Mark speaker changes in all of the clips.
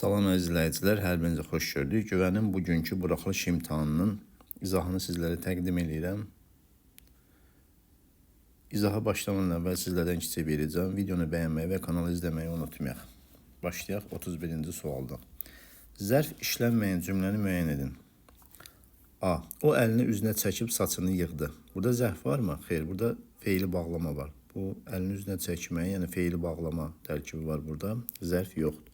Speaker 1: Salam əziz izləyicilər, hər birinizə xoş gördük. Güvənin bugünkü buraxılış imtahanının izahını sizlərə təqdim eləyirəm. İzaha başlamadan əvvəl sizlərdən kiçik bir ricam, videonu bəyənməyi və kanalı izləməyi unutmayaq. Başlayaq 31-ci sualdan. Zərf işlənməyən cümləni müəyyən edin. A. O əlini üzünə çəkib saçını yığdı. Burada zərf varmı? Xeyr, burada feili bağlama var. Bu əlini üzünə çəkmək, yəni feili bağlama tərkibi var burada. Zərf yoxdur.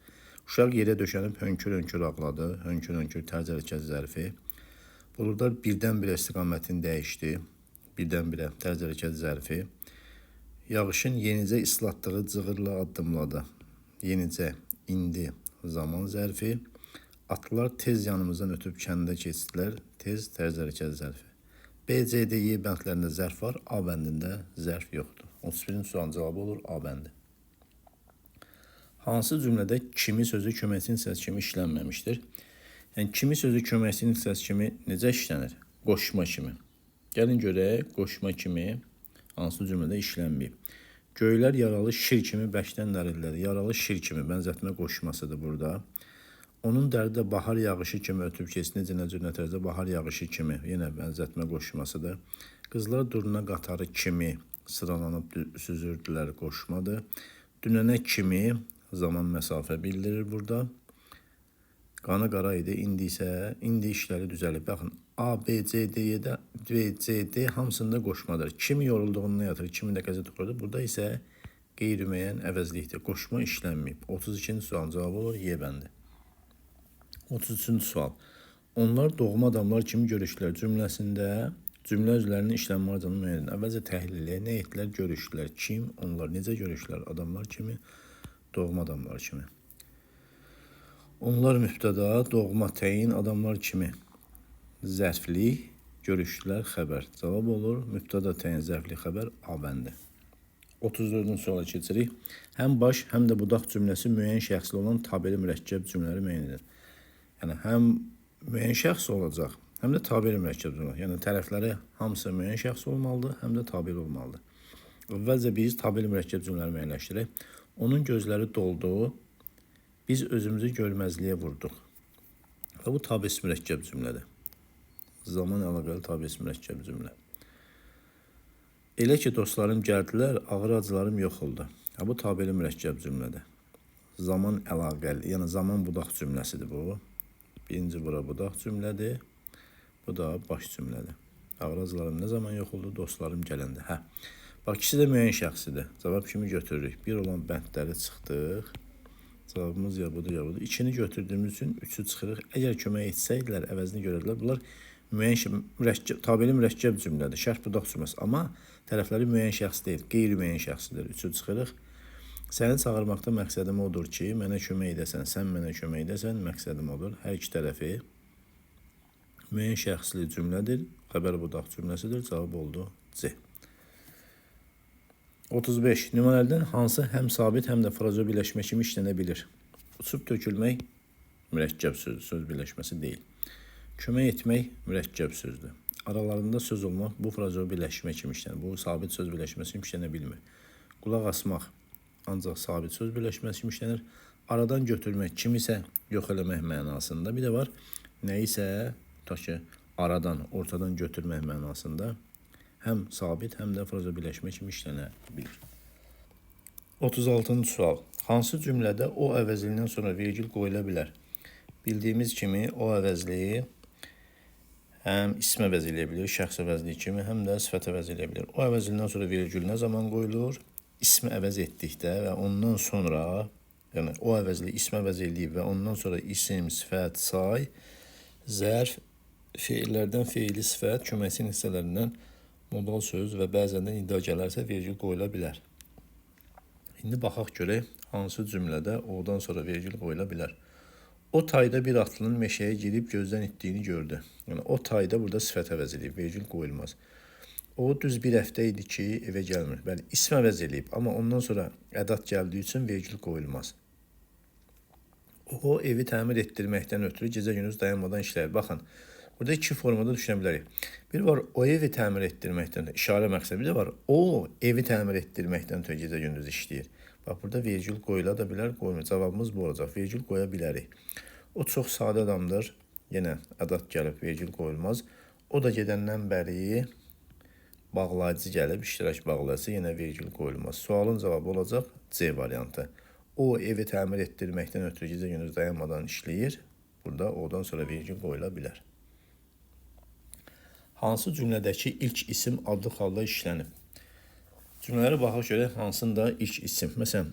Speaker 1: Uşaq yerə döşənib hönkür-hönkür ağladı. Hönkür-hönkür tərz hərəkət zərfi. Buludlar birdən-birə istiqamətini dəyişdi. Birdən-birə tərz hərəkət zərfi. Yağışın yenicə islatdığı cığırla addımladı. Yenicə, indi zaman zərfi. Atlılar tez yanımızdan ötüb kəndə keçdilər. Tez tərz hərəkət zərfi. B, C, D, Y bəndlərində zərf var. A bəndində zərf yoxdur. 31-ci sualın cavabı olur A bəndi. Hansı cümlədə kimi sözü köməkçi hissəsi kimi işlənməmişdir? Yəni kimi sözü köməkçi hissəsi kimi necə işlənir? Qoşma kimi. Gəlin görək qoşma kimi hansı cümlədə işlənməyib. Göylər yaralı şir kimi bəkdən nərilləri. Yaralı şir kimi bənzətmə qoşmasıdır burada. Onun dərdi də bahar yağışı kimi ötüb keçdi. Necə, nə cür, nə tərzdə bahar yağışı kimi. Yenə bənzətmə qoşmasıdır. Qızlar durna qatarı kimi sıralanıb süzürdülər qoşmadır. Dünənə kimi zaman məsafə bildirir burada. Qanı qara idi, indi isə indi işləri düzəlib. Baxın, A, B, C, D-yə B, C, D hamısında qoşmadır. Kimi yorulduğundan yatır, kimi də qəzet oxuyurdu. Burada isə qeyri-müəyyən əvəzlikdir. Qoşma işlənməyib. 32-ci sualın cavabı olur Y bəndi. 33-cü sual. Onlar doğma adamlar kimi görüşdülər cümləsində cümlə üzvlərinin işlənmə ardıcılığını müəyyən edin. Əvvəlcə təhlil eləyək. Nə etdilər? Görüşdülər. Kim? Onlar necə görüşdülər? Adamlar kimi, doğma adamlar kimi. Onlar mübtəda, doğma təyin, adamlar kimi zərflik, görüşdülər, xəbər. Cavab olur mübtəda təyin, zərflik, xəbər A bəndi. 34-cü suala keçirik. Həm baş, həm də budaq cümləsi müəyyən şəxsli olan tabeli mürəkkəb cümlələri müəyyən edir. Yəni həm müəyyən şəxs olacaq, həm də tabeli mürəkkəb cümlə. Yəni tərəfləri hamısı müəyyən şəxs olmalıdır, həm də tabeli olmalıdır. Əvvəlcə biz tabeli mürəkkəb cümlələri müəyyənləşdirək. Onun gözləri doldu, biz özümüzü görməzliyə vurduq. Və bu tabesi mürəkkəb cümlədir. Zaman əlaqəli tabesi mürəkkəb cümlə. Elə ki dostlarım gəldilər, ağır acılarım yox oldu. Ha, bu tabeli mürəkkəb cümlədir. Zaman əlaqəli, yəni zaman budaq cümləsidir bu. Birinci bura budaq cümlədir. Bu da baş cümlədir. Ağır acılarım nə zaman yox oldu? Dostlarım gələndə. Hə. Bax, ikisi də müəyyən şəxsidir. Cavab kimi götürürük. Bir olan bəndləri çıxdıq. Cavabımız ya budur, ya budur. İkini götürdüyümüz üçün üçü çıxırıq. Əgər kömək etsəydilər, əvəzini görərdilər. Bunlar müəyyən mürəkkəb, tabeli mürəkkəb cümlədir. Şərh budaq cümləsi. Amma tərəfləri müəyyən şəxs deyil, qeyri-müəyyən şəxsidir. Üçü çıxırıq. Səni çağırmaqda məqsədim odur ki, mənə kömək edəsən, sən mənə kömək edəsən, məqsədim odur. Hər iki tərəfi müəyyən şəxsli cümlədir. Xəbər budaq cümləsidir. Cavab oldu C. 35. Nümunələrdən hansı həm sabit, həm də fraza birləşmə kimi işlənə bilir? Uçub tökülmək mürəkkəb sözdür, söz birləşməsi deyil. Kömək etmək mürəkkəb sözdür. Aralarında söz olmaq bu fraza birləşmə kimi işlənir. Bu sabit söz birləşməsi kimi işlənə bilmir. Qulaq asmaq ancaq sabit söz birləşməsi kimi işlənir. Aradan götürmək kimisə yox eləmək mənasında. Bir də var nəyisə tutaq ki, aradan, ortadan götürmək mənasında həm sabit, həm də fraza birləşmə kimi işlənə bilir. 36-cı sual. Hansı cümlədə o əvəzliyindən sonra vergül qoyula bilər? Bildiyimiz kimi o əvəzliyi həm ism əvəz eləyə bilir, şəxs əvəzliyi kimi, həm də sifət əvəz eləyə bilir. O əvəzliyindən sonra vergül nə zaman qoyulur? İsmi əvəz etdikdə və ondan sonra, yəni o əvəzli ismi əvəz eləyib və ondan sonra isim, sifət, say, zərf, feillərdən feili sifət, köməkçi hissələrindən modal söz və bəzən də nida gələrsə vergül qoyula bilər. İndi baxaq görək hansı cümlədə odan sonra vergül qoyula bilər. O tayda bir atlının meşəyə girib gözdən itdiyini gördü. Yəni o tayda burada sifət əvəz eləyib, vergül qoyulmaz. O düz bir həftə idi ki, evə gəlmir. Bəli, ism əvəz eləyib, amma ondan sonra ədat gəldiyi üçün vergül qoyulmaz. O evi təmir etdirməkdən ötürü gecə-gündüz dayanmadan işləyir. Baxın, burada iki formada düşünə bilərik. Bir var o evi təmir etdirməkdən işarə məqsədi, bir də var o evi təmir etdirməkdən ötürü gecə-gündüz işləyir. Bax, burada vergül qoyula da bilər, qoymur. Cavabımız bu olacaq. Vergül qoya bilərik. O çox sadə adamdır. Yenə ədat gəlib, vergül qoyulmaz. O da gedəndən bəri bağlayıcı gəlib, iştirak bağlayıcısı, yenə vergül qoyulmaz. Sualın cavabı olacaq C variantı. O evi təmir etdirməkdən ötürü gecə gündüz dayanmadan işləyir. Burada odan sonra vergül qoyula bilər. Hansı cümlədəki ilk isim adlı halda işlənib? Cümlələrə baxaq görək hansında ilk isim. Məsələn,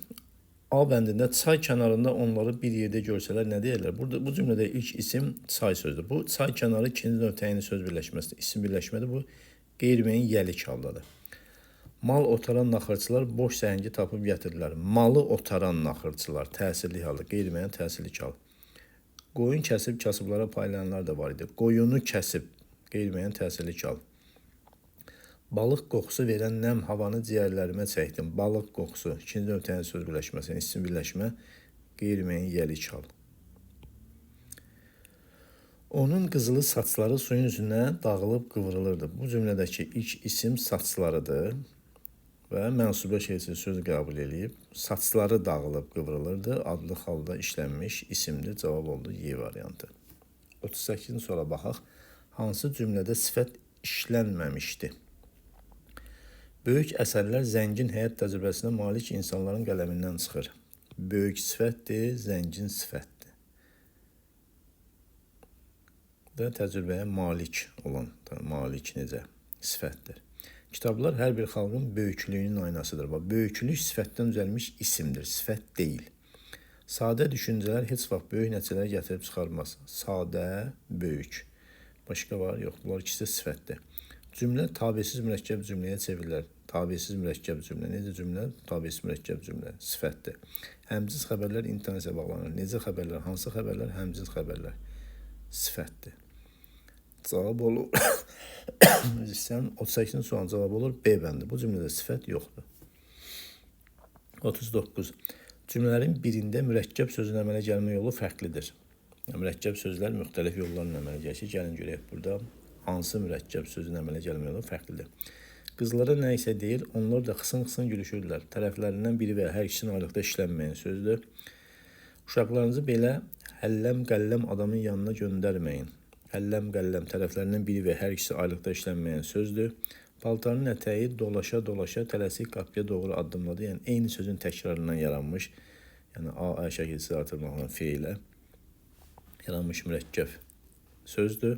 Speaker 1: A bəndində çay kənarında onları bir yerdə görsələr nə deyirlər? Burada bu cümlədə ilk isim çay sözdür. Bu çay kənarı ikinci növ təyinli söz birləşməsidir. İsim birləşmədir. Bu qeyri-müəyyən yəlik haldadır. Mal otaran naxırçılar boş səhəngi tapıb gətirdilər. Malı otaran naxırçılar təsirli halda, qeyri-müəyyən təsirli hal. Qoyun kəsib kasıblara paylayanlar da var idi. Qoyunu kəsib qeyri-müəyyən təsirli hal. Balıq qoxusu verən nəm havanı ciyərlərimə çəkdim. Balıq qoxusu, ikinci növ təyinli söz birləşməsi, yəni isim birləşmə, qeyri-müəyyən yəlik hal. Onun qızılı saçları suyun üzünə dağılıb qıvrılırdı. Bu cümlədəki ilk isim saçlarıdır və mənsubə şeysi söz qəbul eləyib. Saçları dağılıb qıvrılırdı. Adlı halda işlənmiş isimdir. Cavab oldu Y variantı. 38-ci suala baxaq. Hansı cümlədə sifət işlənməmişdi? Böyük əsərlər zəngin həyat təcrübəsinə malik insanların qələmindən çıxır. Böyük sifətdir, zəngin sifətdir. Və təcrübəyə malik olan, malik necə sifətdir. Kitablar hər bir xalqın böyüklüyünün aynasıdır. Bax, böyüklük sifətdən düzəlmiş isimdir, sifət deyil. Sadə düşüncələr heç vaxt böyük nəticələr gətirib çıxarmaz. Sadə, böyük. Başqa var? Yox, bunlar ikisi də sifətdir. Cümlə tabesiz mürəkkəb cümləyə çevrilər. Tabesiz mürəkkəb cümlə. Necə cümlə? Tabesiz mürəkkəb cümlə. Sifətdir. Həmcins xəbərlər internetə bağlanır. Necə xəbərlər? Hansı xəbərlər? Həmcins xəbərlər. Sifətdir. Cavab olur. İstəyirəm 38-ci sualın cavabı olur B bəndi. Bu cümlədə sifət yoxdur. 39. Cümlələrin birində mürəkkəb sözün əmələ gəlmə yolu fərqlidir. Yəni, mürəkkəb sözlər müxtəlif yollarla əmələ gəlir. Gəlin görək burada hansı mürəkkəb sözün əmələ gəlmə yolu fərqlidir. Qızlara nə isə deyir, onlar da xısın-xısın gülüşürdülər. Tərəflərindən biri və hər ikisinin aylıqda işlənməyən sözdür. Uşaqlarınızı belə həlləm-qəlləm adamın yanına göndərməyin. Həlləm-qəlləm tərəflərindən biri və hər ikisi aylıqda işlənməyən sözdür. Paltarının ətəyi dolaşa-dolaşa tələsik qapıya doğru addımladı. Yəni, eyni sözün təkrarından yaranmış, yəni A, Ə şəkilsiz artırmaqla F ilə yaranmış mürəkkəb sözdür.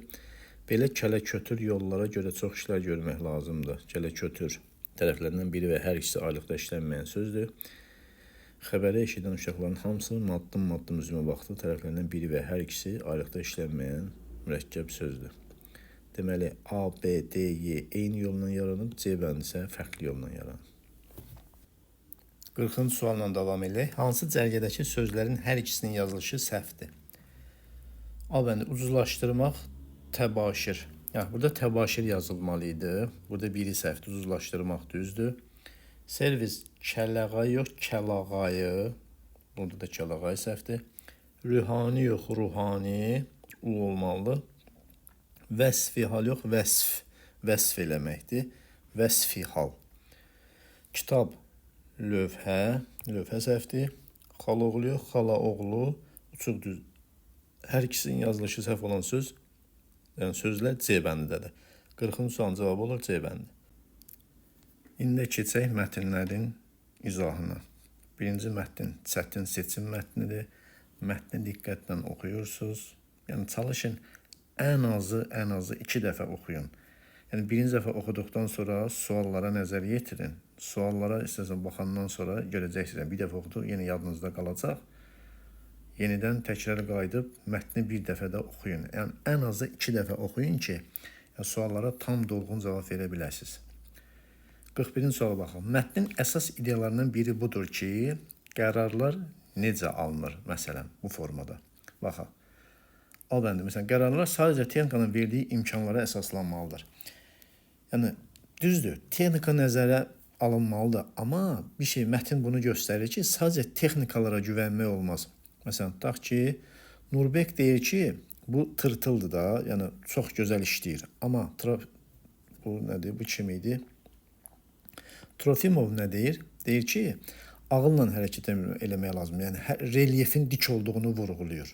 Speaker 1: Belə kələ-kötür yollara görə çox işlər görmək lazımdır. Kələ-kötür tərəflərindən biri və hər ikisi aylıqda işlənməyən sözdür. Xəbəri eşidən uşaqların hamısı maddım-maddım üzümə baxdı. Tərəflərindən biri və hər ikisi aylıqda işlənməyən mürəkkəb sözdür. Deməli, A, B, D, Y eyni yolla yaranıb, C bəndi isə fərqli yolla yaranıb. 40-cı sualla davam edək. Hansı cərgədəki sözlərin hər ikisinin yazılışı səhvdir? A bəndi ucuzlaşdırmaq, təbaşir. Yəni, burada təbaşir yazılmalı idi. Burada biri səhvdir, ucuzlaşdırmaq düzdür. Servis kələğayı yox, kəlağayı. Burada da kəlağayı səhvdir. Rühani yox, ruhani. U olmalıdır. Vəsfi hal yox, vəsf. Vəsf eləməkdir. Vəsfi hal. Kitab lövhə. Lövhə səhvdir. Xalaoğlu yox, xalaoğlu. Uçuq düz. Hər ikisinin yazılışı səhv olan söz, yəni sözlər C bəndindədir. 40-cı sualın cavabı olur C bəndi. İndi keçək mətnlərin izahına. Birinci mətn çətin seçim mətnidir. Mətni diqqətlə oxuyursunuz. Yəni çalışın ən azı 2 dəfə oxuyun. Yəni birinci dəfə oxuduqdan sonra suallara nəzər yetirin. Suallara istəsən baxandan sonra görəcəksiniz. Yəni, bir dəfə oxuduq, yenə yadınızda qalacaq. Yenidən təkrar qayıdıb mətni bir dəfə də oxuyun. Yəni ən azı 2 dəfə oxuyun ki, yəni, suallara tam dolğun cavab verə biləsiniz. 41-ci suala baxaq. Mətnin əsas ideyalarından biri budur ki, qərarlar necə alınır, məsələn, bu formada. Baxaq. A bəndi, məsələn, qərarlar sadəcə texnikanın verdiyi imkanlara əsaslanmalıdır. Yəni, düzdür, texnika nəzərə alınmalıdır, amma bir şey, mətn bunu göstərir ki, sadəcə texnikalara güvənmək olmaz. Məsələn, tutaq ki, Nurbek deyir ki, bu tırtıldır da, yəni çox gözəl işləyir. Amma bu nədir, bu kim idi? Trofimov nə deyir? Deyir ki, Ağılla hərəkət eləmək lazımdır. Yəni relyefin dik olduğunu vurğulayır.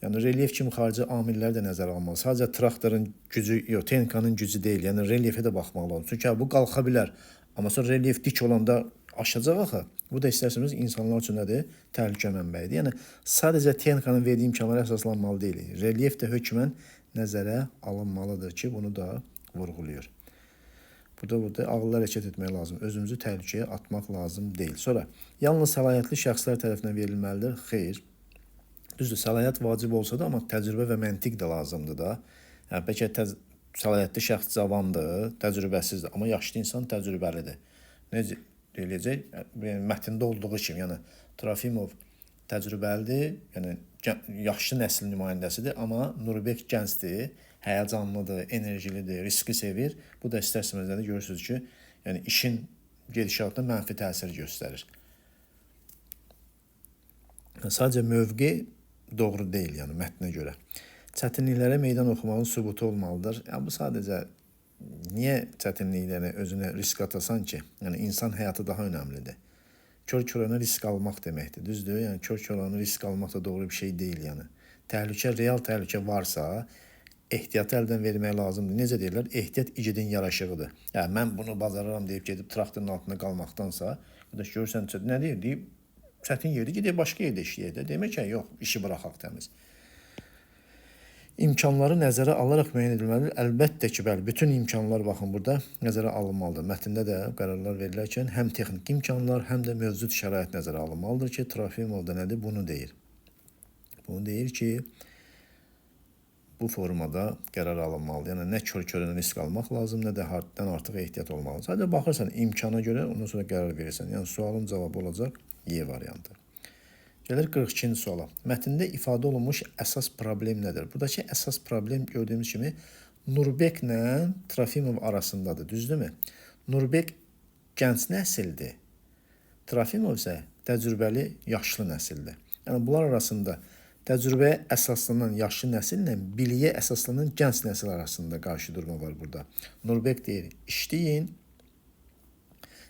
Speaker 1: Yəni relyef kimi xarici amilləri də nəzərə almalı. Sadəcə traktorun gücü, yox, texnikanın gücü deyil. Yəni relyefə də baxmaq lazımdır. Çünki bu qalxa bilər. Amma sonra relyef dik olanda aşacaq axı. Bu da istərsəniz insanlar üçün nədir? Təhlükə mənbəyidir. Yəni sadəcə texnikanın verdiyi imkanlara əsaslanmalı deyilik. Relyef də hökmən nəzərə alınmalıdır ki, bunu da vurğulayır. Burada ağıllı hərəkət etmək lazım. Özümüzü təhlükəyə atmaq lazım deyil. Sonra yalnız səlahiyyətli şəxslər tərəfindən verilməlidir. Xeyr. Düzdür, səlahiyyət vacib olsa da, amma təcrübə və məntiq də lazımdır da. Yəni, bəlkə səlahiyyətli şəxs cavandır, təcrübəsizdir, amma yaşlı insan təcrübəlidir. Necə deyiləcək? Yəni, mətndə olduğu kimi, yəni Trofimov təcrübəlidir, yəni yaşlı nəslin nümayəndəsidir, amma Nurbek gəncdir, həyəcanlıdır, enerjilidir, riski sevir. Bu da istər-istəməz də görürsünüz ki, yəni işin gedişatına mənfi təsir göstərir. Sadəcə mövqe doğru deyil, yəni mətnə görə. Çətinliklərə meydan oxumağın sübutu olmalıdır. Yəni, bu sadəcə niyə çətinliklərə özünə risk atasan ki? Yəni insan həyatı daha önəmlidir. Kör-körənə risk almaq deməkdir, düzdür? Yəni kör-körənə risk almaq da doğru bir şey deyil, yəni. Təhlükə, real təhlükə varsa, ehtiyatı əldən vermək lazımdır. Necə deyirlər? Ehtiyat igidin yaraşığıdır. Yəni mən bunu bacarıram deyib gedib traktorun altında qalmaqdansa, qardaş görürsən nə deyir? Deyib çətin yerdə gedək başqa yerdə işləyək də. Demək ki, yox, işi buraxaq təmiz. İmkanları nəzərə alaraq müəyyən edilməlidir. Əlbəttə ki, bəli, bütün imkanlar baxın burada nəzərə alınmalıdır. Mətndə də qərarlar verilərkən həm texniki imkanlar, həm də mövcud şərait nəzərə alınmalıdır ki, Trofimov da nədir? Bunu deyir. Bunu deyir ki, bu formada qərar alınmalıdır. Yəni nə kör-körənə risk almaq lazım, nə də həddən artıq ehtiyat olmalı. Sadəcə baxırsan imkana görə, ondan sonra qərar verirsən. Yəni sualın cavabı olacaq Y variantı. Gəlir 42-ci suala. Mətndə ifadə olunmuş əsas problem nədir? Buradakı əsas problem gördüyümüz kimi Nurbeklə Trofimov arasındadır, düzdürmü? Nurbek gənc nəsildir. Trofimov isə təcrübəli yaşlı nəsildir. Yəni bunlar arasında təcrübəyə əsaslanan yaşlı nəsillə biliyə əsaslanan gənc nəsil arasında qarşıdurma var burada. Nurbek deyir, işləyin.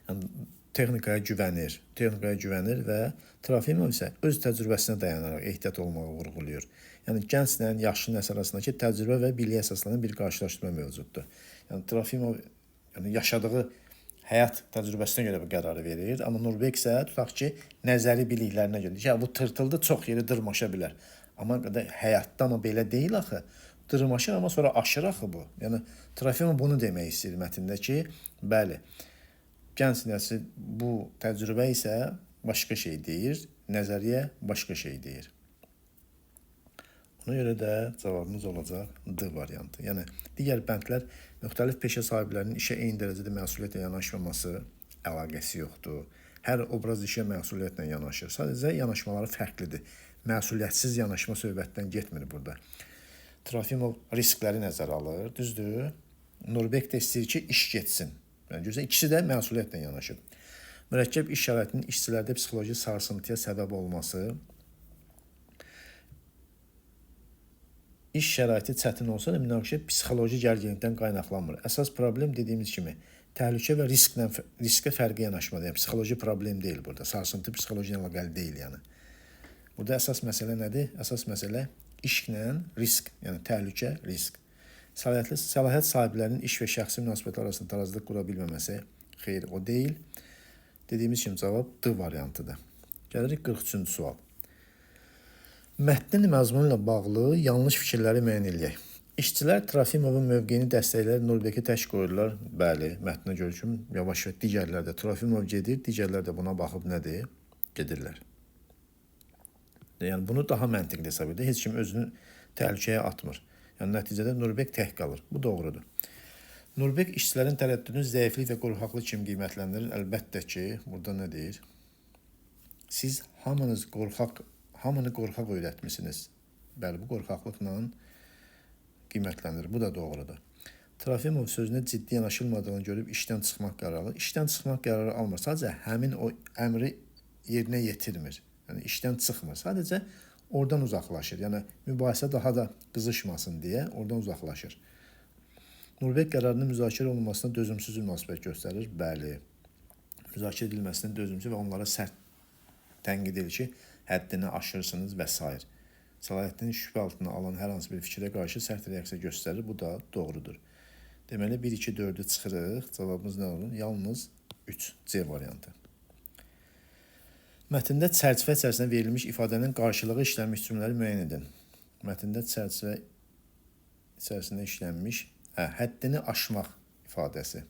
Speaker 1: Yəni texnikaya güvənir, və Trofimov isə öz təcrübəsinə dayanaraq ehtiyat olmağı vurğulayır. Yəni gənclə yaşlı nəsil arasındakı təcrübə və biliyə əsaslanan bir qarşılaşdırma mövcuddur. Yəni Trofimov yəni yaşadığı həyat təcrübəsinə görə bu qərarı verir, amma Nurbek isə tutaq ki, nəzəri biliklərinə görə deyir ki, bu tırtıldı, çox yeri dırmaşa bilər. Amma həyatda amma belə deyil axı. Dırmaşır, amma sonra aşır axı bu. Yəni Trofimov bunu demək istəyir mətndə ki, bəli, gənc nəsil bu təcrübə isə başqa şey deyir, nəzəriyyə başqa şey deyir. Ona görə də cavabımız olacaq D variantı. Yəni digər bəndlər müxtəlif peşə sahiblərinin işə eyni dərəcədə məsuliyyətlə yanaşmaması əlaqəsi yoxdur. Hər obraz işə məsuliyyətlə yanaşır. Sadəcə yanaşmaları fərqlidir. Məsuliyyətsiz yanaşma söhbətdən getmir burada. Trofimov riskləri nəzərə alır, düzdür? Nurbek də istəyir ki, iş getsin. Yəni görürsən, ikisi də məsuliyyətlə yanaşır. Mürəkkəb iş şəraitinin işçilərdə psixoloji sarsıntıya səbəb olması, iş şəraiti çətin olsa da münaqişə psixoloji gərginlikdən qaynaqlanmır. Əsas problem dediyimiz kimi təhlükə və riskə fərqli yanaşmadır. Yəni psixoloji problem deyil burada. Sarsıntı psixoloji ilə əlaqəli deyil yəni. Burada əsas məsələ nədir? Əsas məsələ işlə risk, yəni təhlükə, risk. Səlahiyyət sahiblərinin iş və şəxsi münasibətlər arasında tarazlıq qura bilməməsi, xeyr, o deyil. Dediyimiz kimi cavab D variantıdır. Gəlirik 43-cü sual. Mətnin məzmunu ilə bağlı yanlış fikirləri müəyyən eləyək. İşçilər Trofimovun mövqeyini dəstəkləyərək Nurbeki tək qoyurlar. Bəli, mətnə görə ki, yavaş-yavaş digərlər də Trofimov gedir, digərlər də buna baxıb nədir? Gedirlər. Yəni bunu daha məntiqli hesab edir. Heç kim özünü təhlükəyə atmır. Yəni nəticədə Nurbek tək qalır. Bu doğrudur. Nurbek işçilərin tərəddüdünü zəiflik və qorxaqlıq kimi qiymətləndirir. Əlbəttə ki, burada nə deyir? Siz hamını qorxaq öyrətmisiniz. Bəli, bu qorxaqlıqla qiymətləndirir. Bu da doğrudur. Trofimov sözünə ciddi yanaşılmadığını görüb işdən çıxmaq qərarı alır. İşdən çıxmaq qərarı almır. Sadəcə həmin o əmri yerinə yetirmir. Yəni işdən çıxmır. Sadəcə oradan uzaqlaşır. Yəni mübahisə daha da qızışmasın deyə oradan uzaqlaşır. Nurbek qərarının müzakirə olunmasına dözümsüz münasibət göstərir. Bəli. Müzakirə edilməsinə dözümsüz və onlara sərt tənqid edir ki, həddini aşırsınız və s. Səlahiyyətini şübhə altına alan hər hansı bir fikrə qarşı sərt reaksiya göstərir. Bu da doğrudur. Deməli, 1, 2, 4-ü çıxırıq. Cavabımız nə olur? Yalnız 3, C variantı. Mətndə çərçivə içərisində verilmiş ifadənin qarşılığı işlənmiş cümlələri müəyyən edin. Mətndə çərçivə içərisində işlənmiş, həddini aşmaq ifadəsi.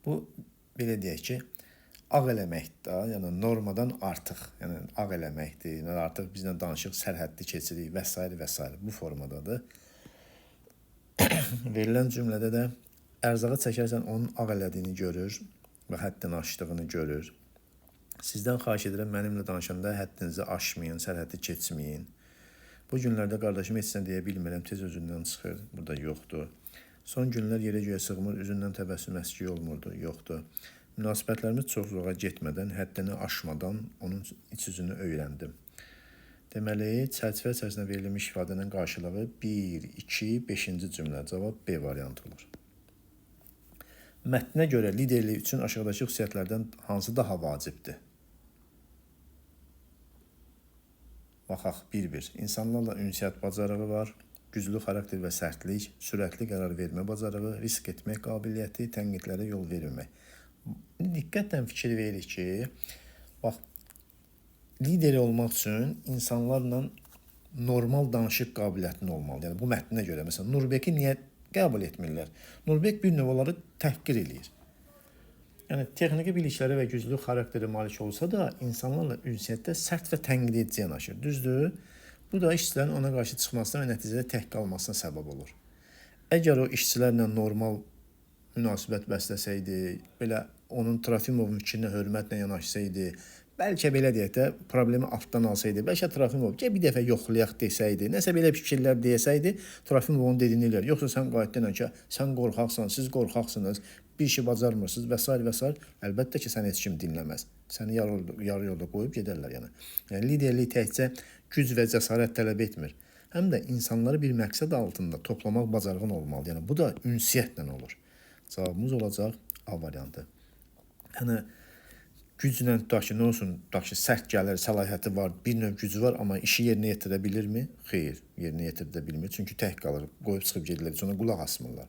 Speaker 1: Bu, belə deyək ki, ağ eləməkdir, yəni normadan artıq, yəni ağ eləməkdir, yəni artıq bizlə danışıq sərhəddi keçirik və s. və s. Bu formadadır. Verilən cümlədə də ərzağı çəkərsən onun ağ elədiyini görür və həddini aşdığını görür. Sizdən xahiş edirəm, mənimlə danışanda həddinizi aşmayın, sərhəddi keçməyin. Bu günlərdə qardaşım heç nə deyə bilmirəm, tez özündən çıxır, burada yoxdur. Son günlər yerə göyə sığmır, üzündən təbəssüm əskik olmurdu, yoxdur. Münasibətlərimiz çox uzağa getmədən, həddini aşmadan onun iç üzünü öyrəndim. Deməli, çərçivə içərisində verilmiş ifadənin qarşılığı 1, 2, 5-ci cümlə. Cavab B variantı olur. Mətnə görə liderlik üçün aşağıdakı xüsusiyyətlərdən hansı daha vacibdir? Baxaq, bir-bir. İnsanlarla ünsiyyət bacarığı var, güclü xarakter və sərtlik, sürətli qərar vermə bacarığı, risk etmək qabiliyyəti, tənqidlərə yol verməmək. Diqqətlə fikir veririk ki, bax, lider olmaq üçün insanlarla normal danışıq qabiliyyətinin olmalıdır. Yəni, bu mətnə görə, məsələn, Nurbeki niyə qəbul etmirlər? Nurbek bir növ onları təhqir eləyir. Yəni, texniki biliklərə və güclü xarakterə malik olsa da, insanlarla ünsiyyətdə sərt və tənqid edici yanaşır. Düzdür? Bu da işçilərin ona qarşı çıxmasına və nəticədə tək qalmasına səbəb olur. Əgər o işçilərlə normal münasibət bəsləsəydi, belə onun Trafimovun fikrinə hörmətlə yanaşsaydı, bəlkə belə deyək də, problemi altdan alsaydı, bəlkə Trafimov gəl bir dəfə yoxlayaq desəydi, nəsə belə fikirlər deyəsəydi, Trafimov onun dediyini eləyər. Yoxsa sən qayıtdın ki, sən qorxaqsan, siz qorxaqsınız, bir işi bacarmırsınız və s. və s. Əlbəttə ki, səni heç kim dinləməz. Səni yarı yolda qoyub gedərlər yəni. Yəni liderlik təkcə güc və cəsarət tələb etmir. Həm də insanları bir məqsəd altında toplamaq bacarığın olmalıdır. Yəni bu da ünsiyyətlə olur. Cavabımız olacaq A variantı. Yəni güclə tutaq ki, nə olsun, tutaq ki, sərt gəlir, səlahiyyəti var, bir növ gücü var, amma işi yerinə yetirə bilirmi? Xeyr, yerinə yetirə bilmir. Çünki tək qalır, qoyub çıxıb gedirlər, heç ona qulaq asmırlar.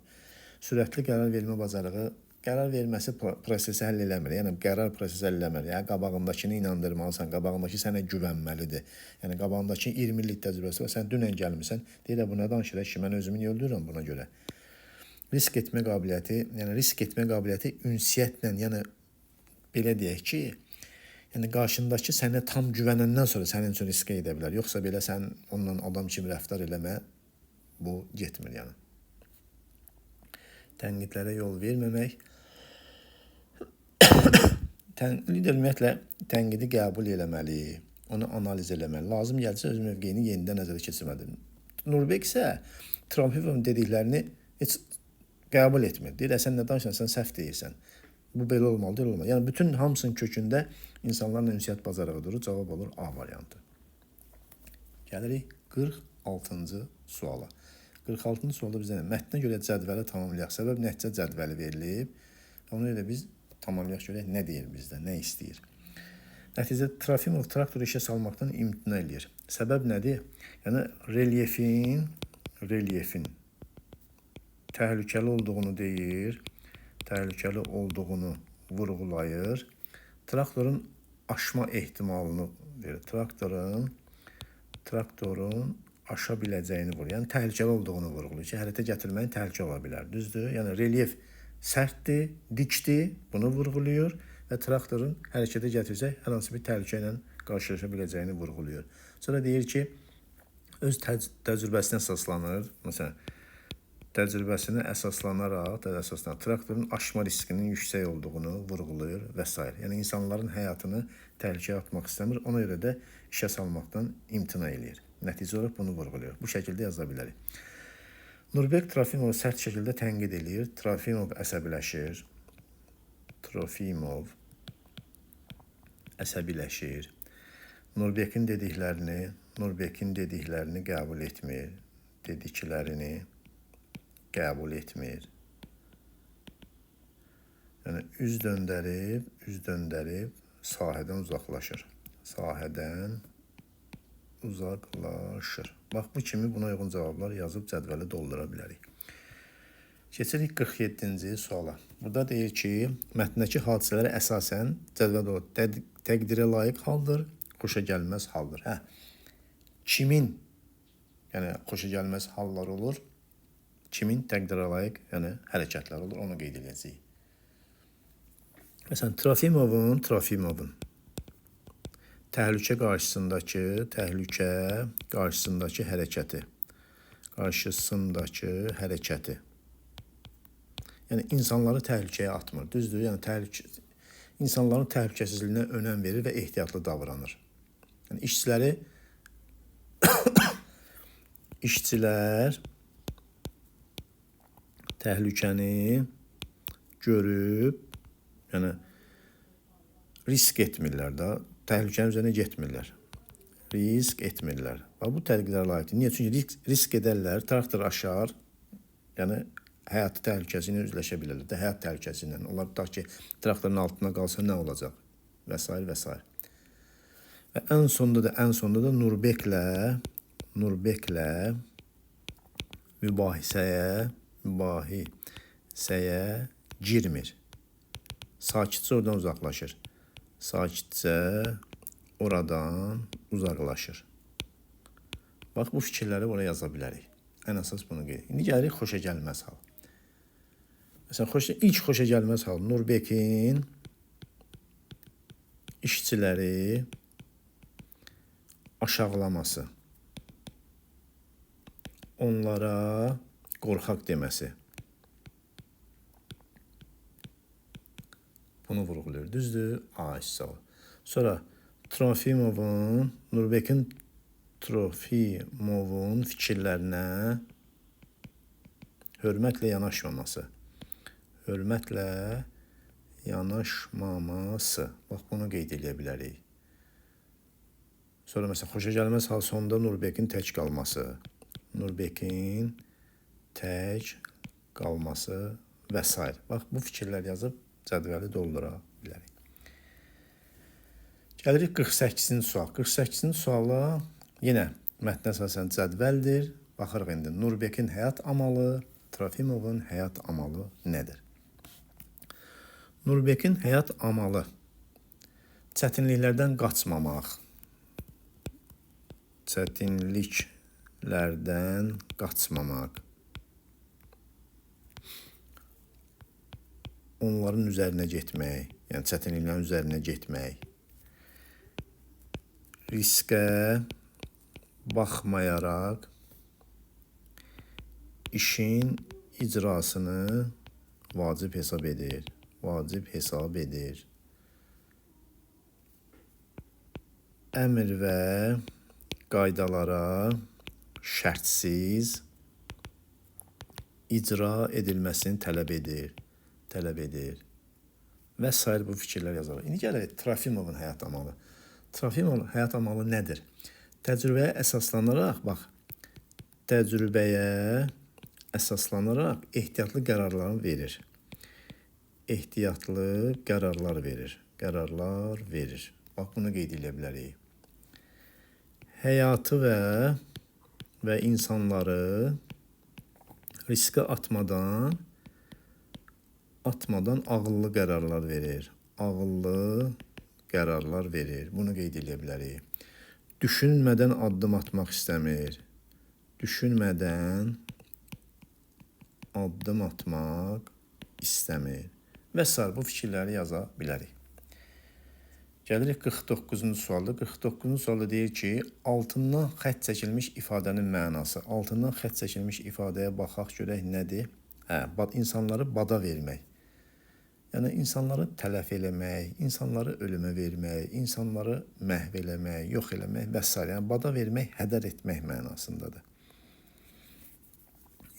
Speaker 1: Sürətli qərar vermə bacarığı, qərar verməsi prosesi həll eləmir. Yəni, qərar prosesi həll eləmir. Yəni, qabağındakını inandırmalısan, qabağındakı sənə güvənməlidir. Yəni, qabağındakı 20 illik təcrübəsi var, sən dünən gəlmirsən, deyir, bu nə danışır ki, mən özümü niyə öldürürəm buna görə? Risk etmə qabiliyyəti, yəni risk etmə qabiliyyəti ünsiyyətlə, yəni belə deyək ki, yəni qarşındakı sənə tam güvənəndən sonra sənin üçün riskə edə bilər. Yoxsa belə sən onunla adam kimi rəftar eləmə, bu getmir yəni. Tənqidlərə yol verməmək. Lider ümumiyyətlə tənqidi qəbul eləməli, onu analiz eləməli. Lazım gəlsə öz mövqeyini yenidən nəzərə keçirməlidir. Nurbek isə Trafimovun dediklərini heç qəbul etmir. Deyir, sən nə danışırsan, sən səhv deyirsən. Bu belə olmalıdır, olmalı. Yəni, bütün hamısının kökündə insanlarla ünsiyyət bacarığı durur. Cavab olur A variantı. Gəlirik 46-cı suala. 46-cı sualda bizə mətnə görə cədvəli tamamlayaq. Səbəb nəticə cədvəli verilib. Ona görə biz tamamlayaq görək nə deyir bizdə, nə istəyir. Nəticədə Trafimov traktoru işə salmaqdan imtina eləyir. Səbəb nədir? Yəni, relyefin təhlükəli olduğunu deyir. Təhlükəli olduğunu vurğulayır. Traktorun aşma ehtimalını verir. Traktorun aşa biləcəyini vurğulayır. Yəni, təhlükəli olduğunu vurğulayır ki, hərəkətə gətirməyin təhlükə ola bilər. Düzdür? Yəni, relyef sərtdir, dikdir, bunu vurğulayır və traktorun hərəkətə gətirsək, hər hansı bir təhlükə ilə qarşılaşa biləcəyini vurğulayır. Sonra deyir ki, öz təcrübəsinə əsaslanır. Məsələn, təcrübəsinə əsaslanaraq, traktorun aşma riskinin yüksək olduğunu vurğulayır və s. Yəni, insanların həyatını təhlükəyə atmaq istəmir, ona görə də işə salmaqdan imtina eləyir. Nəticə olaraq bunu vurğulayır. Bu şəkildə yaza bilərik. Nurbek Trafimovu sərt şəkildə tənqid eləyir. Trafimov əsəbiləşir. Trofimov əsəbiləşir. Nurbekin dediklərini qəbul etmir. Dediklərini qəbul etmir. Yəni üz döndərib sahədən uzaqlaşır. Sahədən uzaqlaşır. Bax, bu kimi buna uyğun cavablar yazıb cədvəli doldura bilərik. Keçirik 47-ci suala. Burada deyir ki, mətndəki hadisələrə əsasən cədvəl doldur. Təqdirə layiq haldır, xoşa gəlməz haldır. Hə. Kimin, yəni xoşa gəlməz hallar olur, kimin təqdirə layiq, yəni hərəkətlər olur, onu qeyd edəcəyik. Məsələn, Trafimovun təhlükə qarşısındakı hərəkəti. Qarşısındakı hərəkəti. Yəni, insanları təhlükəyə atmır. Düzdür? Yəni, insanların təhlükəsizliyinə önəm verir və ehtiyatlı davranır. Yəni, işçilər təhlükəni görüb, yəni, risk etmirlər də, təhlükənin üzərinə getmirlər. Risk etmirlər. Bax, bu təqdirə layiqdir. Niyə? Çünki risk edərlər, traktor aşar, yəni, həyatı təhlükəsi ilə üzləşə bilərlər də, həyat təhlükəsi ilə. Onlar tutaq ki, traktorun altına qalsa nə olacaq? Və s. və s. Və ən sonda da Nurbeklə mübahisəyə girmir. Sakitcə oradan uzaqlaşır. Sakitcə oradan uzaqlaşır. Bax, bu fikirləri oraya yaza bilərik. Ən əsas bunu qeyd edirik. İndi gəlirik xoşa gəlməz hal. Məsələn, ilk xoşa gəlməz hal Nurbekin işçiləri aşağılaması, onlara qorxaq deməsi. Bunu vurğulayır. Düzdür? A hissə o. Sonra Nurbekin Trofimovun fikirlərinə hörmətlə yanaşmaması. Hörmətlə yanaşmaması. Bax, bunu qeyd eləyə bilərik. Sonra məsələn, xoşa gəlməz hal sonda Nurbekin tək qalması. Nurbekin tək qalması və s. Bax, bu fikirlər yazıb cədvəli doldura bilərik. Gəlirik 48-ci sual. 48-ci suala yenə mətnə əsasən cədvəldir. Baxırıq indi. Nurbekin həyat amalı, Trafimovun həyat amalı nədir? Nurbekin həyat amalı çətinliklərdən qaçmamaq, çətinliklərdən qaçmamaq, onların üzərinə getmək, yəni çətinliklərin üzərinə getmək, riskə baxmayaraq işin icrasını vacib hesab edir. Vacib hesab edir. Əmr və qaydalara şərtsiz icra edilməsini tələb edir. Tələb edir. Və sair bu fikirlər yazarıq. İndi gələk Trafimovun həyat amalı. Trafimovun həyat amalı nədir? Təcrübəyə əsaslanaraq, bax, təcrübəyə əsaslanaraq ehtiyatlı qərarlarını verir. Ehtiyatlı qərarlar verir. Qərarlar verir. Bax, bunu qeyd edə bilərik. Həyatı və insanları riskə atmadan ağıllı qərarlar verir. Ağıllı qərarlar verir. Bunu qeyd edə bilərik. Düşünmədən addım atmaq istəmir. Düşünmədən addım atmaq istəmir. Və sair bu fikirləri yaza bilərik. Gəlirik 49-cu sualda. 49-cu sualda deyir ki, altından xətt çəkilmiş ifadənin mənası. Altından xətt çəkilmiş ifadəyə baxaq görək nədir? Hə, insanları bada vermək. Yəni, insanları tələf eləmək, insanları ölümə vermək, insanları məhv eləmək, yox eləmək və s. Yəni, bada vermək, hədər etmək mənasındadır.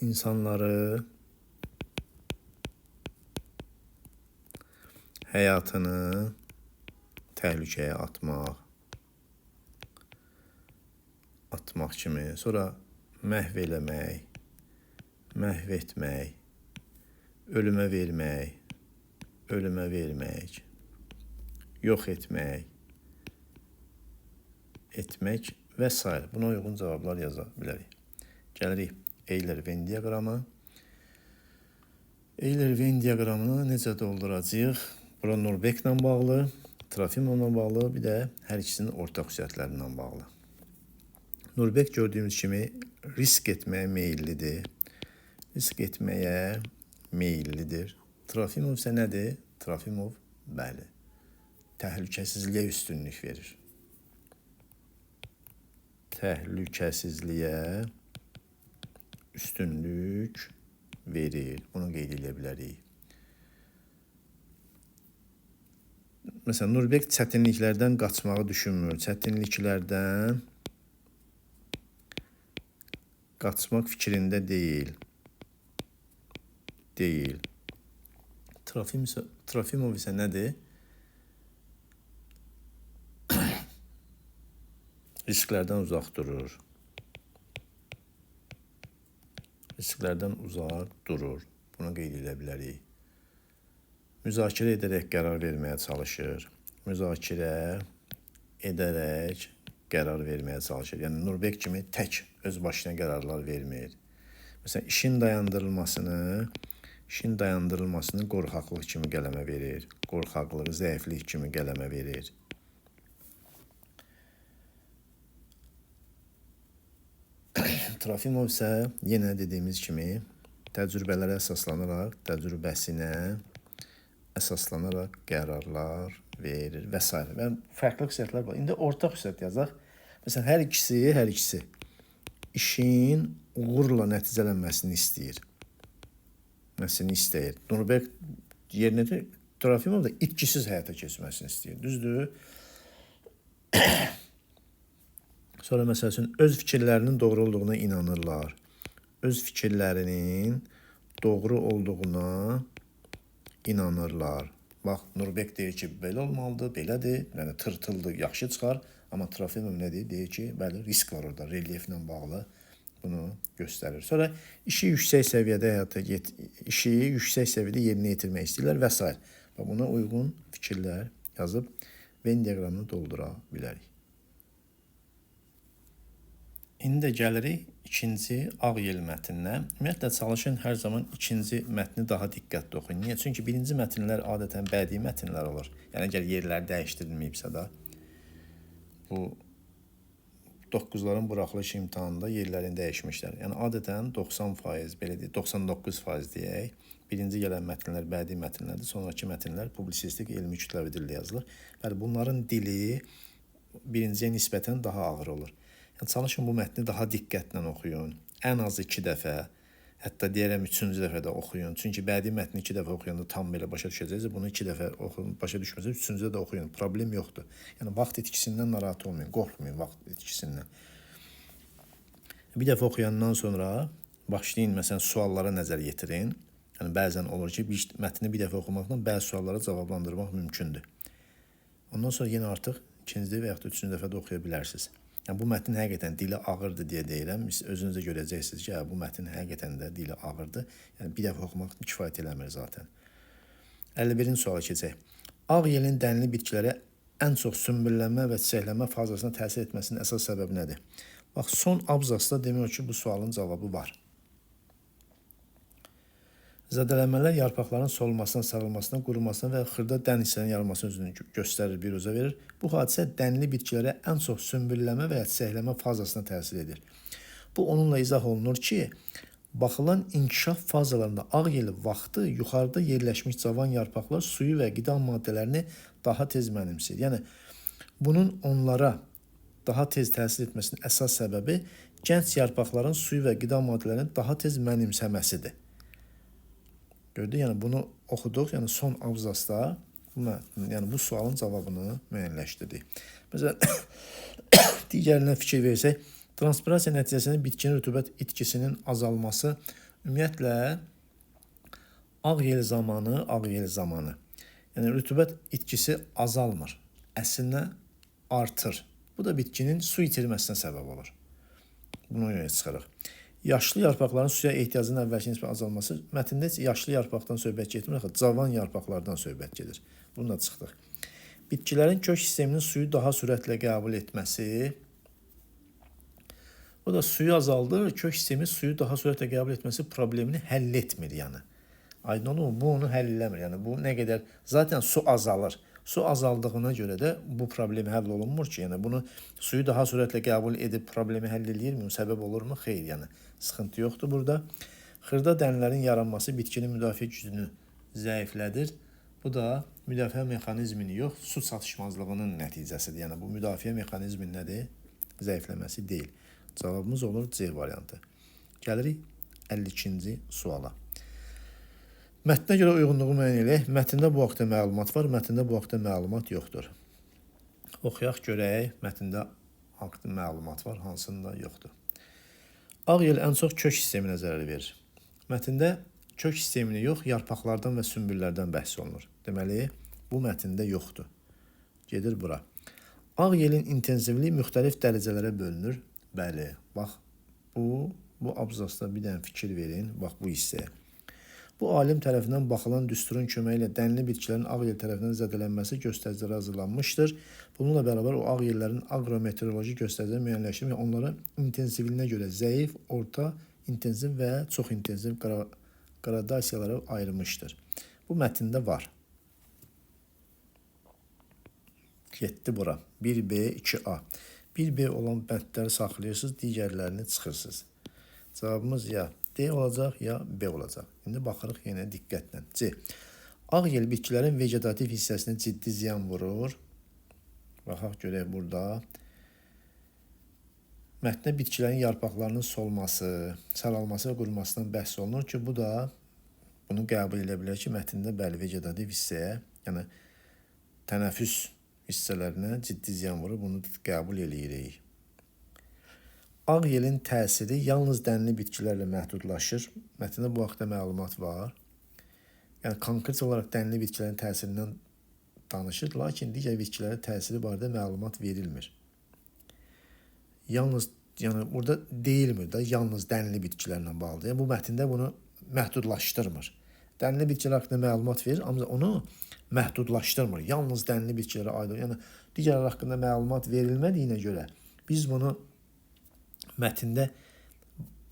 Speaker 1: İnsanları həyatını təhlükəyə atmaq kimi, sonra məhv eləmək, məhv etmək, ölümə vermək, Ölümə vermək, yox etmək, etmək və s. Buna uyğun cavablar yaza bilərik. Gəlirik Euler-Venn diaqramı. Euler-Venn diaqramını necə dolduracağıq? Bura Nurbeklə bağlı, Trafimovla bağlı, bir də hər ikisinin ortaq xüsusiyyətlərindən bağlı. Nurbek gördüyümüz kimi risk etməyə meyillidir. Risk etməyə meyillidir. Trafimov isə nədir? Trafimov, bəli, təhlükəsizliyə üstünlük verir. Təhlükəsizliyə üstünlük verir. Bunu qeyd edə bilərik. Məsələn, Nurbek çətinliklərdən qaçmağı düşünmür. Çətinliklərdən qaçmaq fikrində deyil. Deyil. Trafimov isə nədir? Risklərdən uzaq durur. Risklərdən uzaq durur. Bunu qeyd edə bilərik. Müzakirə edərək qərar verməyə çalışır. Müzakirə edərək qərar verməyə çalışır. Yəni Nurbek kimi tək öz başına qərarlar vermir. Məsələn, işin dayandırılmasını qorxaqlıq kimi qələmə verir. Qorxaqlığı, zəiflik kimi qələmə verir. Trafimov isə yenə dediyimiz kimi təcrübələrə əsaslanaraq, təcrübəsinə əsaslanaraq qərarlar verir və s. Və fərqli xüsusiyyətlər var. İndi ortaq xüsusiyyət yazaq. Məsələn, hər ikisi işin uğurla nəticələnməsini istəyir. Nurbek yerinə Trafimov da itkisiz həyata keçməsini istəyir. Düzdür? Sonra məsəl üçün öz fikirlərinin doğru olduğuna inanırlar. Öz fikirlərinin doğru olduğuna inanırlar. Bax, Nurbek deyir ki, belə olmalıdır, belədir, yəni tırtıldır, yaxşı çıxar. Amma Trafimov nə deyir? Deyir ki, bəli, risk var orada, relyeflə bağlı bunu göstərir. Sonra işi yüksək səviyyədə işi yüksək səviyyədə yerinə yetirmək istəyirlər və s. Və buna uyğun fikirlər yazıb Venn diaqramını doldura bilərik. İndi də gəlirik ikinci ağ yel mətninə. Ümumiyyətlə, çalışın hər zaman ikinci mətni daha diqqətli oxuyun. Niyə? Çünki birinci mətnlər adətən bədii mətnlər olur. Yəni, əgər yerləri dəyişdirilməyibsə də, bu 9-ların buraxılış imtahanında yerlərini dəyişmişlər. Yəni, adətən 90%, belə deyək, 99% deyək. Birinci gələn mətnlər bədii mətnlərdir. Sonraki mətnlər publisistik, elmi kütləvi dildə yazılır. Bəli, bunların dili birinciyə nisbətən daha ağır olur. Yəni, çalışın bu mətni daha diqqətlə oxuyun. Ən az 2 dəfə, hətta deyərəm 3-cü dəfə də oxuyun. Çünki bədii mətni 2 dəfə oxuyanda tam belə başa düşəcəksiniz. Bunu 2 dəfə oxuyun, başa düşməsəniz 3-cüdə də oxuyun. Problem yoxdur. Yəni, vaxt itkisindən narahat olmayın, qorxmayın vaxt itkisindən. Bir dəfə oxuyandan sonra başlayın, məsələn, suallara nəzər yetirin. Yəni, bəzən olur ki, mətni bir dəfə oxumaqla bəzi suallara cavablandırmaq mümkündür. Ondan sonra yenə artıq ikinci və yaxud da üçüncü dəfə də oxuya bilərsiniz. Yəni, bu mətnin həqiqətən dili ağırdır deyə deyirəm. Özünüz də görəcəksiniz ki, bu mətnin həqiqətən də dili ağırdır. Yəni, bir dəfə oxumaq kifayət eləmir zaten. 51-ci suala keçək. Ağ yelin dənli bitkilərə ən çox sümbüllənmə və çiçəklənmə fazasına təsir etməsinin əsas səbəbi nədir? Bax, son abzasda demək ki, bu sualın cavabı var. Zədələnmələr yarpaqların solmasına, sarılmasına, qurumasına və xırda dən hissənin yarılmasına özünü göstərir, biruzə verir. Bu hadisə dənli bitkilərə ən çox sümbülləmə və ya çiçəklənmə fazasına təsir edir. Bu onunla izah olunur ki, baxılan inkişaf fazalarında ağ yeli vaxtı yuxarıda yerləşmiş cavan yarpaqlar suyu və qida maddələrini daha tez mənimsəyir. Yəni, bunun onlara daha tez təsir etməsinin əsas səbəbi gənc yarpaqların suyu və qida maddələrini daha tez mənimsəməsidir. Gördük, yəni bunu oxuduq, yəni son abzasda yəni bu sualın cavabını müəyyənləşdirdik. Məsələn, digərinə fikir versək, transpirasiya nəticəsində bitkinin rütubət itkisinin azalması ümumiyyətlə ağ yel zamanı, yəni rütubət itkisi azalmır, əslində artır. Bu da bitkinin su itirməsinə səbəb olur. Buna görə çıxırıq. Yaşlı yarpaqların suya ehtiyacının əvvəlki nisbət azalması. Mətndə heç yaşlı yarpaqdan söhbət getmir, axı cavan yarpaqlardan söhbət gedir. Bunu da çıxdıq. Bitkilərin kök sisteminin suyu daha sürətlə qəbul etməsi. O da suyu azaldır, kök sistemi suyu daha sürətlə qəbul etməsi problemini həll etmir yəni. Aydın olurmu? Bu onu həll eləmir. Yəni bu nə qədər zaten su azalır. Su azaldığına görə də bu problem həll olunmur ki, yəni bunu suyu daha sürətlə qəbul edib problemi həll eləyirmi? Səbəb olurmu? Xeyr, yəni sıxıntı yoxdur burada. Xırda dənələrin yaranması bitkinin müdafiə gücünü zəiflədir. Bu da müdafiə mexanizmini yox, su çatışmazlığının nəticəsidir. Yəni bu müdafiə mexanizminin nədir? Zəifləməsi deyil. Cavabımız olur C variantı. Gəlirik 52-ci suala. Mətnə görə uyğunluğu müəyyən eləyək. Mətndə bu haqda məlumat var, mətndə bu haqda məlumat yoxdur. Oxuyaq görək, mətndə haqda məlumat var, hansında yoxdur. Ağ yel ən çox kök sisteminə zərər verir. Mətndə kök sistemini yox, yarpaqlardan və sümbüllərdən bəhs olunur. Deməli, bu mətndə yoxdur. Gedir bura. Ağ yelin intensivliyi müxtəlif dərəcələrə bölünür. Bəli, bax, bu abzasda bir dənə fikir verin, bax bu hissəyə. Bu alim tərəfindən baxılan düsturun köməyi ilə dənli bitkilərin ağ yel tərəfindən zədələnməsi göstəriciləri hazırlanmışdır. Bununla bərabər o ağ yellərin agrometeoroloji göstəriciləri müəyyənləşdirmək və onlara intensivliyinə görə zəif, orta, intensiv və çox intensiv qradasiyalara ayırmışdır. Bu mətndə var. Getdi bura. 1B, 2A. 1B olan bəndləri saxlayırsınız, digərlərini çıxırsınız. Cavabımız ya D olacaq, ya B olacaq. İndi baxırıq yenə diqqətlə. C. Ağ yel bitkilərin vegetativ hissəsinə ciddi ziyan vurur. Baxaq görək burada. Mətndə bitkilərin yarpaqlarının solması, saralması və qurumasından bəhs olunur ki, bu da bunu qəbul edə bilər ki, mətndə bəli vegetativ hissəyə, yəni tənəffüs hissələrinə ciddi ziyan vurur. Bunu qəbul eləyirik. Ağ yelin təsiri yalnız dənli bitkilərlə məhdudlaşır. Mətndə bu haqda məlumat var. Yəni konkret olaraq dənli bitkilərin təsirindən danışır, lakin digər bitkilərin təsiri barədə məlumat verilmir. Yalnız, yəni burada deyilmir də, yalnız dənli bitkilərlə bağlıdır. Yəni bu mətndə bunu məhdudlaşdırmır. Dənli bitkilər haqqında məlumat verir, amma onu məhdudlaşdırmır. Yalnız dənli bitkilərə aid olur. Yəni digərlər haqqında məlumat verilmədiyinə görə biz bunu mətndə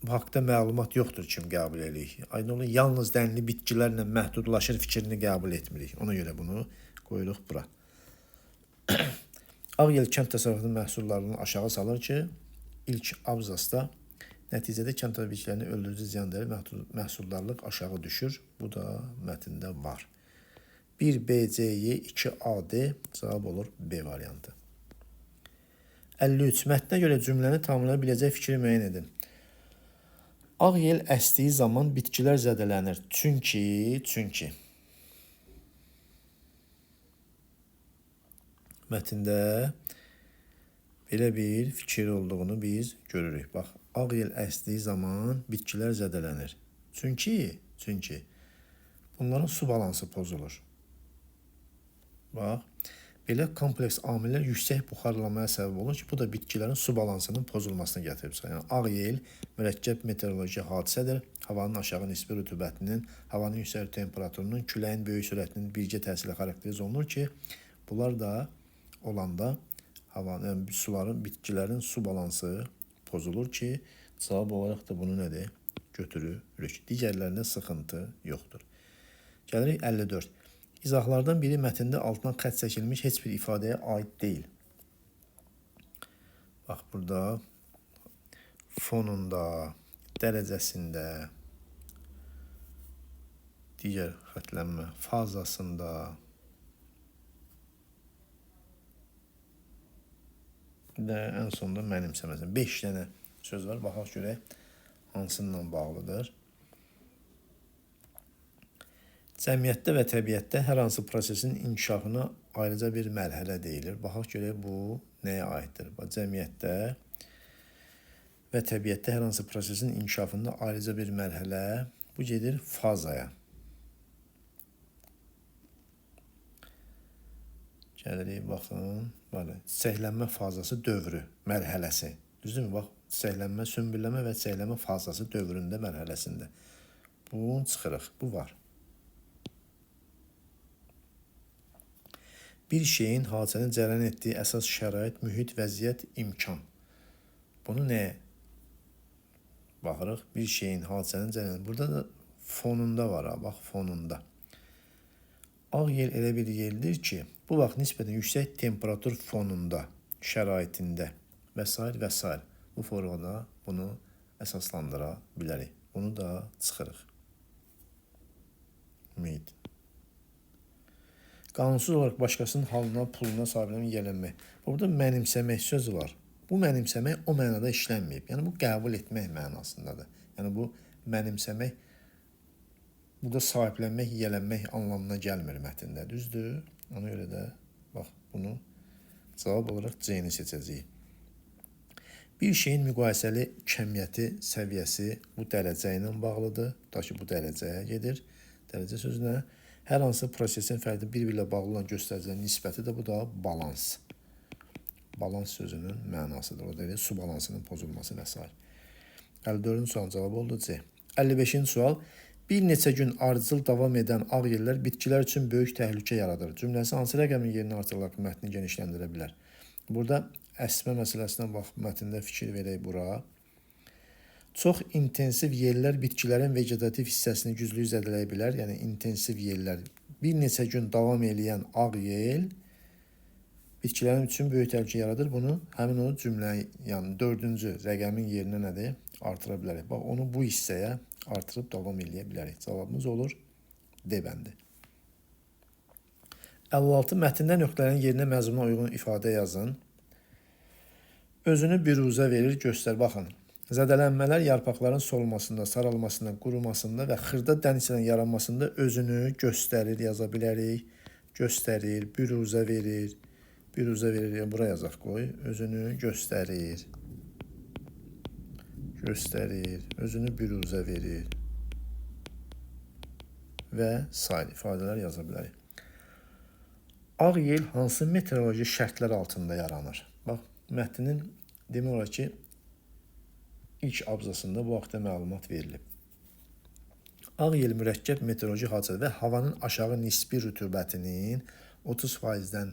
Speaker 1: bu haqda məlumat yoxdur kimi qəbul edirik. Aydın olur, yalnız dənli bitkilərlə məhdudlaşır fikrini qəbul etmirik. Ona görə bunu qoyuruq bura. Ağ yel kənd təsərrüfatının məhsullarını aşağı salır ki, ilk abzasda nəticədə kənd təsərrüfatı bitkilərinin öldürücü ziyan dəyər məhsuldarlıq aşağı düşür. Bu da mətndə var. 1 B, C, Y, 2 A, D cavab olur B variantı. 53. Mətnə görə cümləni tamamlaya biləcək fikri müəyyən edin. Ağ yel əsdiyi zaman bitkilər zədələnir. Çünki mətndə belə bir fikir olduğunu biz görürük. Bax, ağ yel əsdiyi zaman bitkilər zədələnir. Çünki bunların su balansı pozulur. Bax, belə kompleks amillər yüksək buxarlanmaya səbəb olur ki, bu da bitkilərin su balansının pozulmasına gətirib çıxar. Yəni, ağ yel mürəkkəb meteoroloji hadisədir. Havanın aşağı nisbi rütubətinin, havanın yüksək temperaturunun, küləyin böyük sürətinin birgə təsirlə xarakterizə olunur ki, bunlar da olanda havanın, yəni suların, bitkilərin su balansı pozulur ki, cavab olaraq da bunu nədir? Götürürük. Digərlərində sıxıntı yoxdur. Gəlirik 54. İzahlardan biri mətndə altına xətt çəkilmiş heç bir ifadəyə aid deyil. Bax, burada fonunda, dərəcəsində, digər xətlənmə fazasında, və ən sonda mənimsəməsin. 5 dənə söz var. Baxaq görək hansından bağlıdır. Cəmiyyətdə və təbiətdə hər hansı prosesin inkişafına ayrıca bir mərhələ deyilir. Baxaq görək bu nəyə aiddir? Bax, cəmiyyətdə və təbiətdə hər hansı prosesin inkişafında ayrıca bir mərhələ, bu gedir fazaya. Gəlirik, baxın, bəli, çiçəklənmə fazası dövrü, mərhələsi. Düzdürmü? Bax, çiçəklənmə, sünbülləmə və çiçəklənmə fazası dövründə, mərhələsində. Bunu çıxırıq. Bu var. Bir şeyin, hadisənin cərəyan etdiyi əsas şərait, mühit, vəziyyət, imkan. Bunu nəyə baxırıq? Bir şeyin, hadisənin cərəyan. Burada da fonunda var, ha, bax, fonunda. Ağ yel elə bir yeldir ki, bu vaxt nisbətən yüksək temperatur fonunda, şəraitində və s. və s. Bu formada bunu əsaslandıra bilərik. Bunu da çıxırıq. Ümid. Qanunsuz olaraq başqasının halına, puluna sahiblənmək, yiyələnmək. Burada mənimsəmək sözü var. Bu mənimsəmək o mənada işlənməyib. Yəni bu qəbul etmək mənasındadır. Yəni bu mənimsəmək burada sahiblənmək, yiyələnmək anlamına gəlmir mətndə. Düzdür? Ona görə də bax bunu cavab olaraq C-ni seçəcəyik. Bir şeyin müqayisəli kəmiyyəti, səviyyəsi bu dərəcə ilə bağlıdır. Tutaq ki, bu dərəcəyə gedir. Dərəcə sözünə. Hər hansı prosesin fərdi bir-biri ilə bağlı olan göstəricilərin nisbəti də bu da balans. Balans sözünün mənasıdır. O deyir, su balansının pozulması və s. 54-cü sualın cavabı oldu C. 55-ci sual. Bir neçə gün ardıcıl davam edən ağ yellər bitkilər üçün böyük təhlükə yaradır. Cümləsi hansı rəqəmin yerinə artırılaraq mətni genişləndirə bilər? Burada əsmə məsələsinə bax, mətndə fikir verək bura. Çox intensiv yellər bitkilərin vegetativ hissəsini güclü zədələyə bilər. Yəni intensiv yellər bir neçə gün davam eləyən ağ yel bitkilərin üçün böyük təhlükə yaradır. Bunu həmin o cümlənin, yəni dördüncü rəqəmin yerinə nədir? Artıra bilərik. Bax, onu bu hissəyə artırıb davam eləyə bilərik. Cavabımız olur D bəndi. 56. Mətndə nöqtələrin yerinə məzmuna uyğun ifadə yazın. Özünü büruzə verir, göstər. Baxın, zədələnmələr yarpaqların solmasında, saralmasında, qurumasında və xırda dən hissələrin yaranmasında özünü göstərir, yaza bilərik. Göstərir, büruzə verir. Büruzə verir, yəni bura yazaq qoy. Özünü göstərir. Göstərir, özünü büruzə verir və sair ifadələr yaza bilərik. Ağ yel hansı meteoroloji şərtlər altında yaranır? Bax, mətnin demək olar ki, ilk abzasında bu haqda məlumat verilib. Ağ yel mürəkkəb meteoroloji hadisədir və havanın aşağı nisbi rütubətinin 30%-dən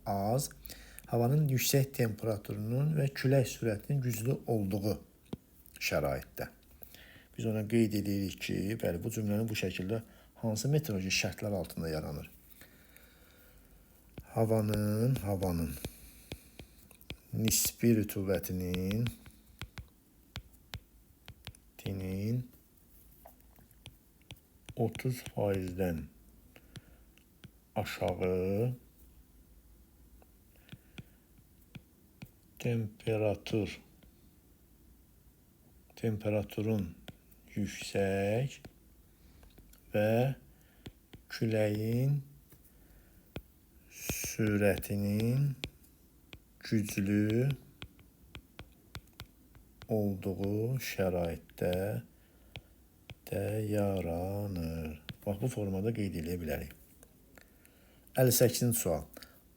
Speaker 1: az, havanın yüksək temperaturunun və külək sürətinin güclü olduğu şəraitdə. Biz ona qeyd edirik ki, bəli, bu cümləni bu şəkildə hansı meteoroloji şərtlər altında yaranır? Havanın nisbi rütubətinin 30%-dən aşağı temperaturun yüksək və küləyin sürətinin güclü olduğu şəraitdə də yaranır. Bax, bu formada qeyd eləyə bilərik. 58-ci sual.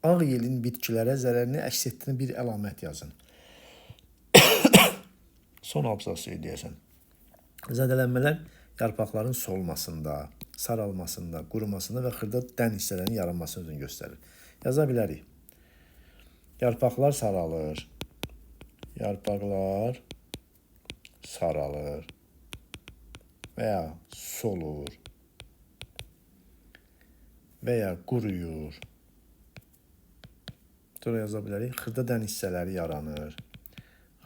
Speaker 1: Ağ yelin bitkilərə zərərini əks etdirən bir əlamət yazın. Son abzası deyəsən. Zədələnmələr yarpaqların solmasında, saralmasında, qurumasında və xırda dən hissələrinin yaranmasını özünü göstərir. Yaza bilərik. Yarpaqlar saralır. Yarpaqlar saralır və ya solur və ya quruyur. Sonra yaza bilərik. Xırda dən hissələri yaranır.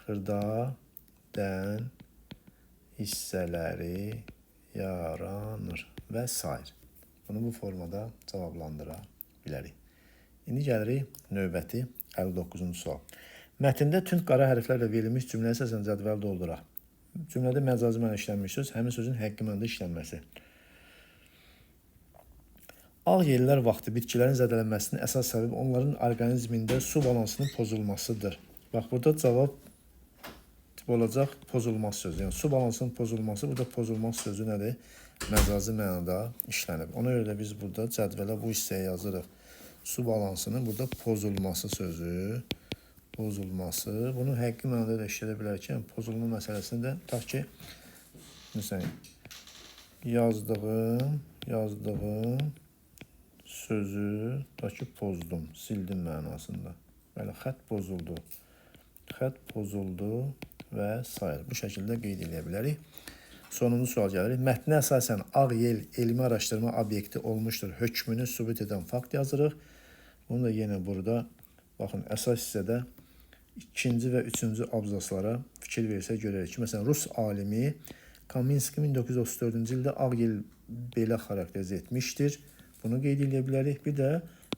Speaker 1: Xırda dən hissələri yaranır və sair. Bunu bu formada cavablandıra bilərik. İndi gəlirik növbəti 59-cu sual. Mətndə tünd qara hərflərlə verilmiş cümləyə əsasən cədvəl dolduraq. Cümlədə məcazi mənada işlənmiş söz, həmin sözün həqiqi mənada işlənməsi. Ağ yellər vaxtı bitkilərin zədələnməsinin əsas səbəbi onların orqanizmində su balansının pozulmasıdır. Bax, burada cavab olacaq pozulmaz sözü. Yəni su balansının pozulması, burada pozulmaz sözü nədir? Məcazi mənada işlənib. Ona görə də biz burada cədvələ bu hissəyə yazırıq. Su balansının burada pozulması sözü Pozulması. Bunu həqiqi mənada da işlədə bilərik ki, yəni pozulma məsələsini də tutaq ki, məsələn, yazdığım sözü tutaq ki, pozdum, sildim mənasında. Bəli, xətt pozuldu. Xətt pozuldu və sair. Bu şəkildə qeyd eləyə bilərik. Sonuncu sual gəlir. Mətnə əsasən ağ yel elmi araşdırma obyekti olmuşdur. Hökmünü sübut edən fakt yazırıq. Bunu da yenə burada baxın, əsas hissədə ikinci və üçüncü abzaslara fikir versək görərik ki, məsələn, Rus alimi Kaminski 1934-cü ildə ağ yel belə xarakterizə etmişdir. Bunu qeyd edə bilərik. Bir də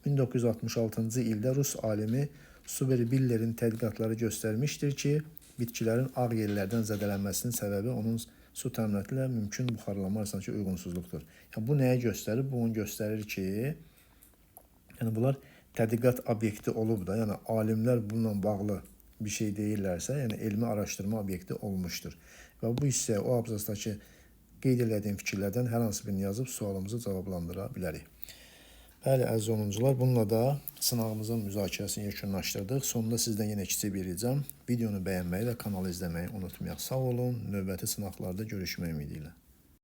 Speaker 1: 1966-cı ildə Rus alimi Suber-Biller'in tədqiqatları göstərmişdir ki, bitkilərin ağ yellərdən zədələnməsinin səbəbi onun su təminatı ilə mümkün buxarlanma arasındakı uyğunsuzluqdur. Yəni, bu nəyə göstərir? Bu onu göstərir ki, yəni bunlar tədqiqat obyekti olub da, yəni alimlər bununla bağlı bir şey deyirlərsə, yəni elmi araşdırma obyekti olmuşdur. Və bu hissəyə o abzasdakı qeyd elədiyim fikirlərdən hər hansı birini yazıb sualımızı cavablandıra bilərik. Bəli, əziz onuncular, bununla da sınağımızın müzakirəsini yekunlaşdırdıq. Sonunda sizdən yenə kiçik bir ricam, videonu bəyənməyi və kanalı izləməyi unutmayaq. Sağ olun, növbəti sınaqlarda görüşmək ümidi ilə.